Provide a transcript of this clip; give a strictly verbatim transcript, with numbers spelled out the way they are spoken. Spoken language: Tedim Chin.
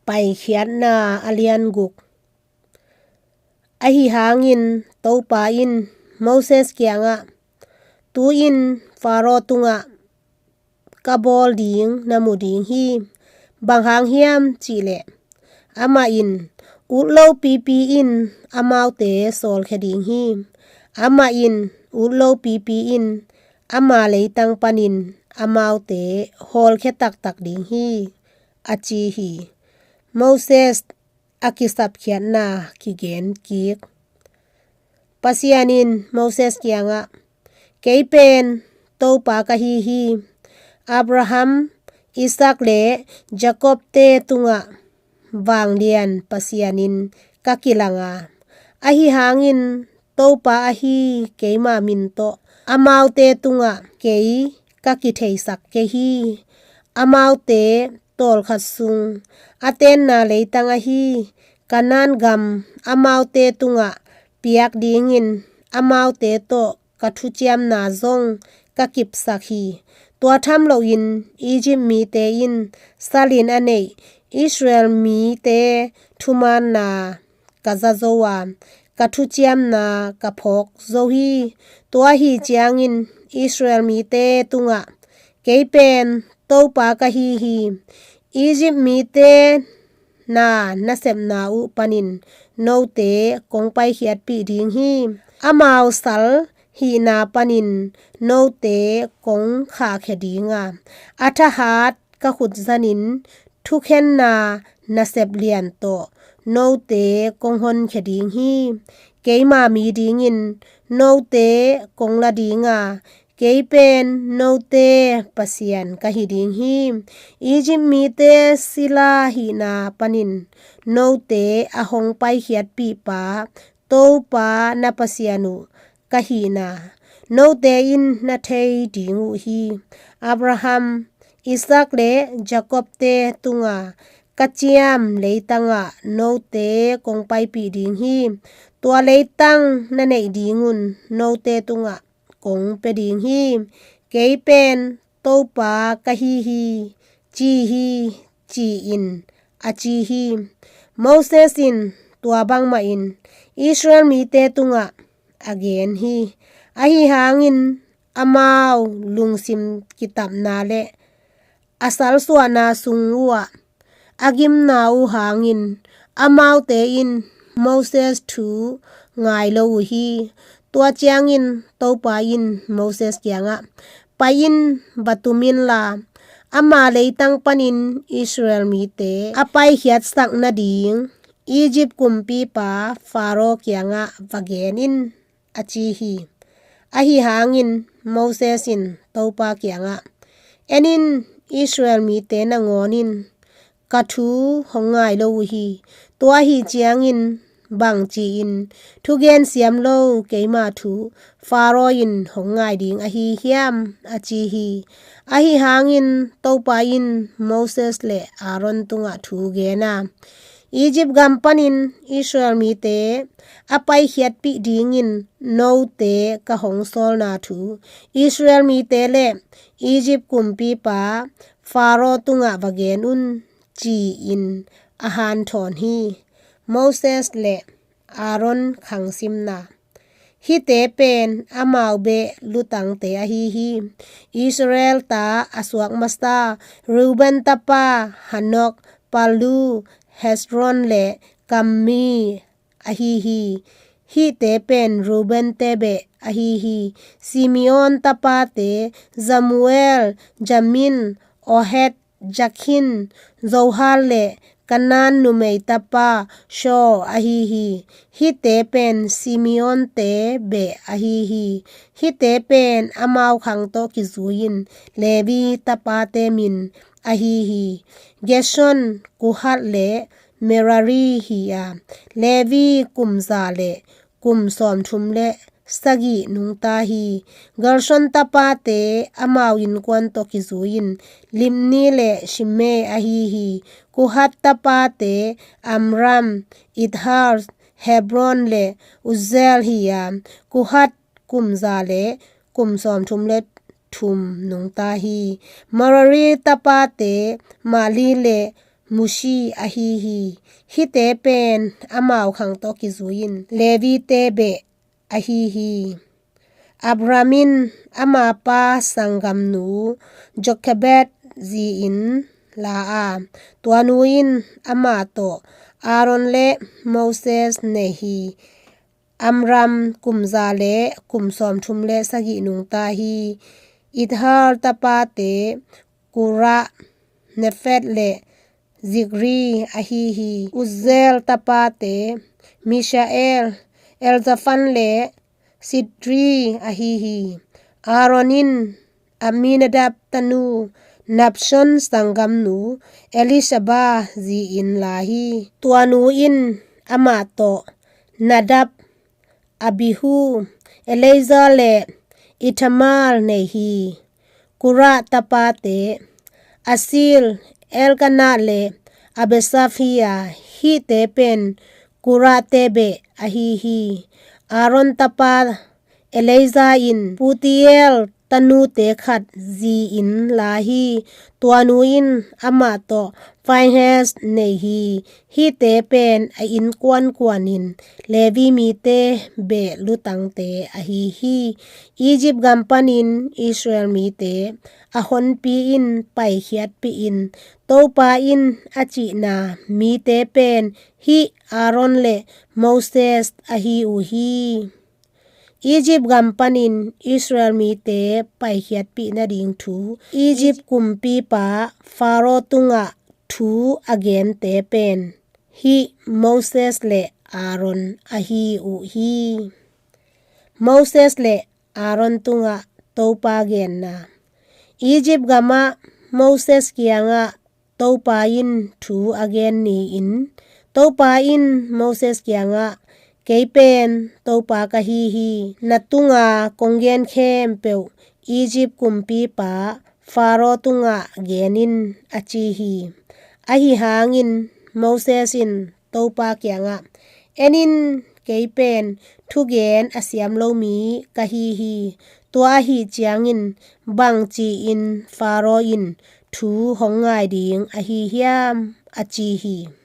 Paikhiatna a lian guk. Ahi hangin Topa in Moses kiangah, "Tu-in Faro tungah ka bawl ding na mu ding hi. Bang hang hiam cihleh, amah in ut lo pipi in amaute sawlkhia ding hi. Amah in ut lo pipi in ama leitang panin amaute hawlkhia taktak ding hi," a ci hi. Moses a kisapkhiatna kigen kik. Pasian in Moses kiangah, "Kei pen Topa ka hi hi. Abraham, Isaac le Jacob te tungah vanglian Pasian in ka kilanga, ahi hangin Topa ahi keima min tawh amaute tungah kei ka kitheisak kei hi. Amaute tawlkhat sung a tenna leitang ahi Kanaan gam amaute tungah piak dingin amaute tawh ka thuciamna zong ka kipsak hi. Tua tham loin Egypt mite in salin a neih Israel mite thumaanna ka za zo a, ka thuciamna ka phawk zo hi. Tua ahi ciangin Israel mite tungah, 'Kei pen Topa ka hi hi. Egypt mite na nasepna uh panin note kong paikhiatpih ding hi. Amau sal hihna panin note kong khahkhia ding a, a thahat ka khut zanin thukhenna nasep lian tawh note kong honkhia ding hi. Keima mi dingin note kong la ding a, kei pen note Pasian ka hi ding hi. Egypt mite sila hihna panin note a hong paikhiatpih pa Topa na Pasian uh ka hihna note in na thei ding uh hi. Abraham, Isaac le Jacob te tunga ka ciam leitangah note kong paipih ding hi. Tua leitang na neih dingun note tungah kong pia ding hi. Kei pen Topa ka hi hi, ci hi, ci-in a ci hi. Moses in tua bangmahin Israel mite tungah a gen hi. Ahi hangin amau lungsim kitapna le a salsuahna sung uhah a gimna uh hangin amaute in Moses thu ngai lo uh hi. Tua ciangin Topa in Moses kiangah, "Pai-in va tum inla, ama leitang panin Israel mite a paikhiatsak nading Egypt kumpipa Faro kiangah va gen in," a ci hi. Ahi hangin Moses in Topa kiangah, "En in, Israel mite nangawn in ka thu hong ngai lo uh hi. Tua ahi ciangin bang ci-in thugen siam lo keima thu Faro in hong ngai ding ahi hiam?" a ci hi. Ahi hangin Topa in Moses le Aaron tungah thu gen a, "Egypt gam panin Israel mite a paikhiatpih dingin note ka hong sawlna thu Israel mite le Egypt kumpipa Faro tungah va gen un," ci-in a hanthawn hi. Moses le Aaron khangsimna. Hihte pen amau beh lutangte ahi hi. Israel ta a suak masa Reuben tapa Hanok, Palu, Hezron le Karmi ahi hi. Hihte pen Reuben te beh ahi hi. Simeon tapate Jemuel, Jamin, Ohad, Jakhin, Zohar le Kanaan numei tapa Shaul ahi hi. Hihte pen Simeon te beh ahi hi. Hihte pen amau khang tawh kizui-in Levi tapate min ahi hi. Gershon, Kohath le Merari hi a, Levi kum za le kum sawmthum le sagih nungta hi. Gershon tapate amau innkuan tawh kizui-in Libni le Shimei ahi hi. Kohath tapate Amram, Izhar, Hebron le Uzziel hi a, Kohath kum za le kum sawmthum le thum nungta hi. Merari tapate Mahli le Mushi ahi hi. Hihte pen amau khang tawh kizui-in Levite beh ahi hi. Amram in ama pa sanggamnu Jokebed zi-in la a, tua nu in amah tawh Aaron le Moses nei hi. Amram kum za le kum sawmthum le sagih nungta hi. Izhar tapate Korah, Nepheg le Zikri ahi hi. Uzziel tapate Mishael, Elzaphan le Sithri ahi hi. Aaron in Amminadab tanu Nahshon sanggamnu Elisheba zi-in la hi. Tua nu in amah tawh Nadab, Abihu, Eleazar le Ithamar nei hi. Korah tapate Asir, Elkanah le Abiasaph hi a, hihte pen Korahte beh ahi hi. Aaron tapa Eleazar in Putiel tanute khat zi-in la hi. Tua nu in amah tawh Phinehas nei hi. Hihte pen a innkuan kuanin Levi mite beh lutangte ahi hi. Egypt gam panin Israel mite a honpi-in paikhiatpih in Topa in a cihna mite pen hih Aaron le Moses ahi uh hi. Egypt gam panin Israel mite paikhiatpih nading thu Egypt kumpipa Pharaoh tungah thu a gente pen hih Moses le Aaron ahi uh hi. Moses le Aaron tungah Topa genna. Egypt gamah Moses kiangah Topa in thu a gen ni-in Topa in Moses kiangah, "Kei pen Topa ka hi hi. Na tunga kong gen khempeuh Egypt kumpipa Pharaoh tungah gen in," a ci hi. Ahi hangin Moses in Topa kiangah, "En in, kei pen thugen a siam lo mi ka hi hi. Tua ahi ciangin bang ci-in Pharaoh in thu hong ngai ding ahi hiam?" a ci hi.